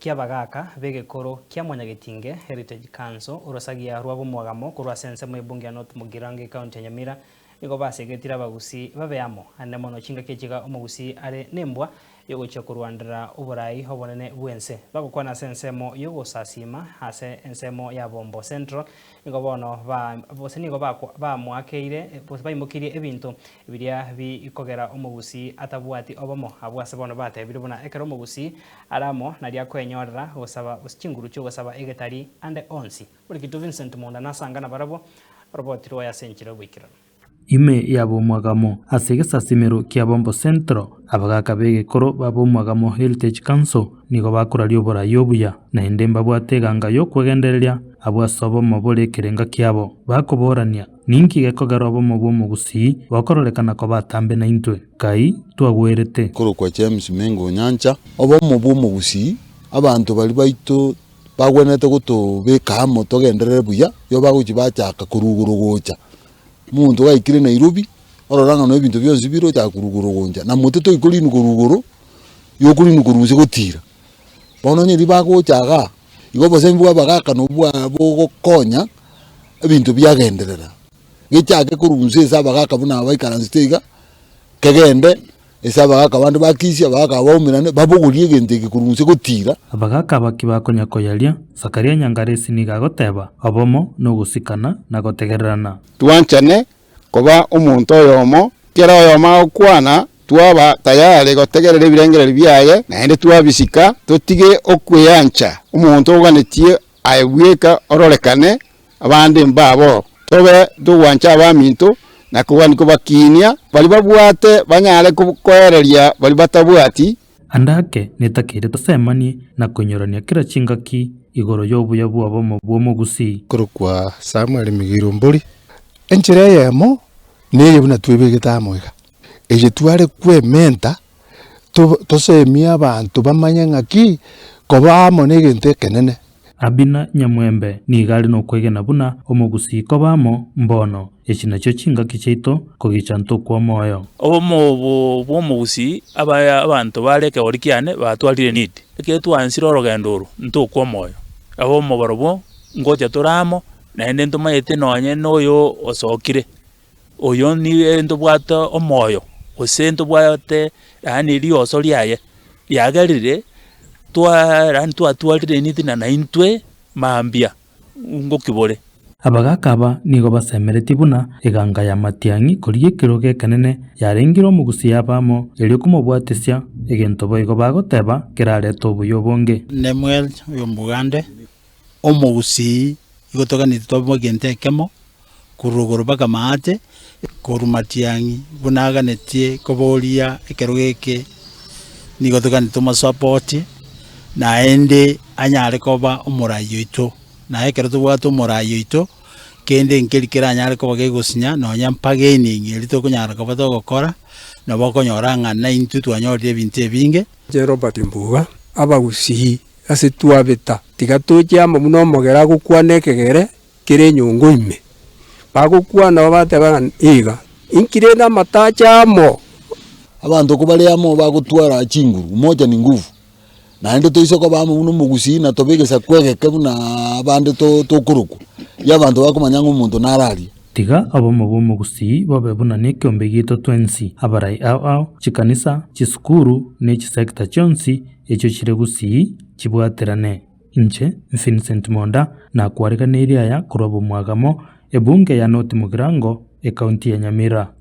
ki'abagaaka b'egekoro kia Mwanyagetinge Heritage Council, orosagia rwa bomwagamo korwa ase ensemo y'ebunge ya North Mugirango ecounty ya Nyamira nigo basegetire abagusii babe amo, ande mono chingaki echiga omogusii are nembwa y'ogochia korwanderera oborai obonene bw'ense. Bagokwana ase ensemo y'ogosasiima ase ensemo ya Bombo Central nigo bono ba gose nigo bamoakeire gose baimokirie ebinto biria bikogera omogusii atabwati obomo. Abwo ase bono batebire buna ekero omogusii are amo nario akwenyorera gosaba gose chinguru chi'ogosaba egetari ande onsi. Orikito Vincent Monda nasanga nabarabwo oroboti rwaye ase enchera y'oboikeranu. Ime y'ab'omwagamo ase egesasimero kia Bombo Central, abagaaka b'egekoro b'ab'omwagamo Heritage Council nigo bakoraria oborai obuya, naende mbabwate eganga y'okwegendereria abwo ase obomo bore ekerenga kiabo. Bakoborania, Ninki gekogera obomo bw'omogusii bokororekana koba atambe naintwe? Kai twagwerete. Korokwa James Mengo Nyancha. Obomo bw'omogusii, abanto baria baito bagwenerete gotobeka amo togenderere buya, igo bagochia bachaka korwa igoro gocha. Omonto gaikire Nairobi, orora ng'a no ebinto bionsi bire ochaka korwa igoro goncha, na mote toi korinwa korwa igoro, igo okorinwa korwa inse gotira. Bono onye riria bagocha igaa, igo obosemi bwa abagaka nobwo bwa bogokonya ebinto biagenderera. Gechake korwa inse ase abagaka buna aba baikaransete iga, kegende Ase abagaaka bande ba Kisi, abagaaka aba baumerane, babogorie egento eke korwa inse gotira. Abagaaka aba kibakonya koyaria, Zakaria Nyangaresi nigo agoteba, Obomo, na ogosikana, na gotegererana. Twanchane koba omonto oyomo, kera oyomo agokwana, twaba tayari gotegerera ebirengererio biaye, naende twabisika, totige okweancha. Omonto oganetie aye bweka ororekane, abande mbabo. Tobe togwancha abaminto na kogania kobakiinia, baria babwate banyare koereria baria batabwati. Ande ake netakeire tosemanie na koinyorania kera chingaki igoro y'obuya bw'obomo bw'omogusii. Korokwa Samuel Migiro Mbori. Enchera eyemo neye buna twebegete amo iga, eye tware kwementa tosemie abanto bamanye ng'aki koba amo na egento ekenene. Abina Nyamwembe nigo are nokwegena buna omogusii koba amo mbono, echi nachio chingaki chiaito kogicha ntokwa omoyo. Obomo obo bw'omogusii aba abanto bare ekegori kiane batwarire need, ekero twansire orogendo oro ntokwa omoyo, obomo barobwo ngocha tore amo, naende ntomanyete nonye na oyo osokire. Oyo nigo ntobwate omoyo, gose ntobwate yaani rioso riaye, riagerire twaa yaani twatwarire ritina naintwe mambia ngoki bore. Abagaaka aba nigo basemeretie buna eganga ya Matiang'i korigia ekerogo ekenene yarengire omogusi y'abamo erio komobwatisia, egento boigo bagoteba kerarete obuya obonge. Nemuel oyo Omogande, omogusii, igo toganeti tobe egento ekemo. Korwa igoro mpaka maate, korwa matiang'i buna aganetie koboria ekerogo eke, nigo toganetie tomosapotie, naende anyare koba omorai oito. Naye ekero tobwate omorai oito, kende nkeri keranyare koba gegosinya nonya mpagaining eria tokonyara koba togokora, nabo okonyora ng'a naintwe twanyorire ebinto ebinge. Inche Robert Mbuga, abagusii ase twabeta, tiga toche amo buna omogere agokwana ekegere, kere enyongo ime, bagokwana babateba ng'a iga, inki rende amatacho amo? Abanto kobare amo bagotwara chinguru, umoja ni nguvu, naende toise koba amo buna omogusii na tobe egesaku egeke buna abande to tokorokwa, ya abanto bakomanya ng'a omonto nare aria. Tiga obomo bw'omogusii bobe buna nekeombe giaito twensi, abarai ao ao, chikanisa, chisukuru, ne chisector chionsi echio chire gusii chibwaterane. Inche, Vincent Monda, nakwareganeirie aya korwa bomwagamo, ebunge ya North Mugirango, ekaunti ya Nyamira.